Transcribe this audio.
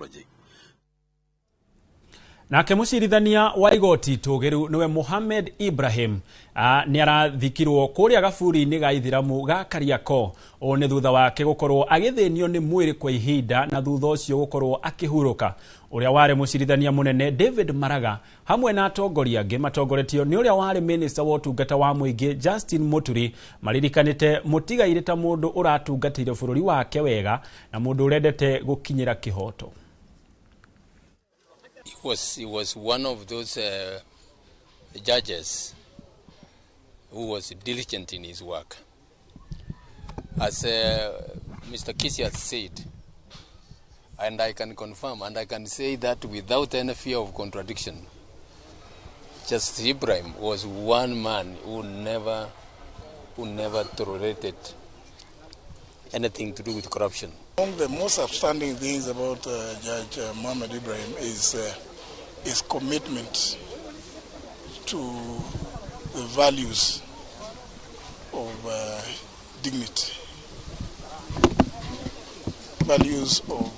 Technology. Nake mũcirithania wa igoti tũgĩru nĩwe Mohamed Ibrahim nĩ arathikirwo kũrĩa gaburi-inĩ ga ithiramu ga Kariakoo. Ũũ nĩ thutha wake gũkorwo agĩthĩnio nĩ mwĩrĩ kwa ihinda na thutha ũcio gũkorwo akĩhurũka. Ũrĩa warĩ mũcirithania mũnene David Maraga hamwe na atongoria angĩ matongoretio nĩ ũrĩa warĩ minista wa ũtungata wa mũingĩ Justin Muturi maririkanĩte mũtigairĩ ta mũndũ ũratungatĩire bũrũri wake wega na mũndũ ũrendete gũkinyĩra kĩhoto. He was one of those judges who was diligent in his work. As Mr. Kisi has said, and I can confirm, and I can say that without any fear of contradiction, Justice Ibrahim was one man who never tolerated anything to do with corruption. Among the most outstanding things about Judge Mohamed Ibrahim is his commitment to the values of dignity, values of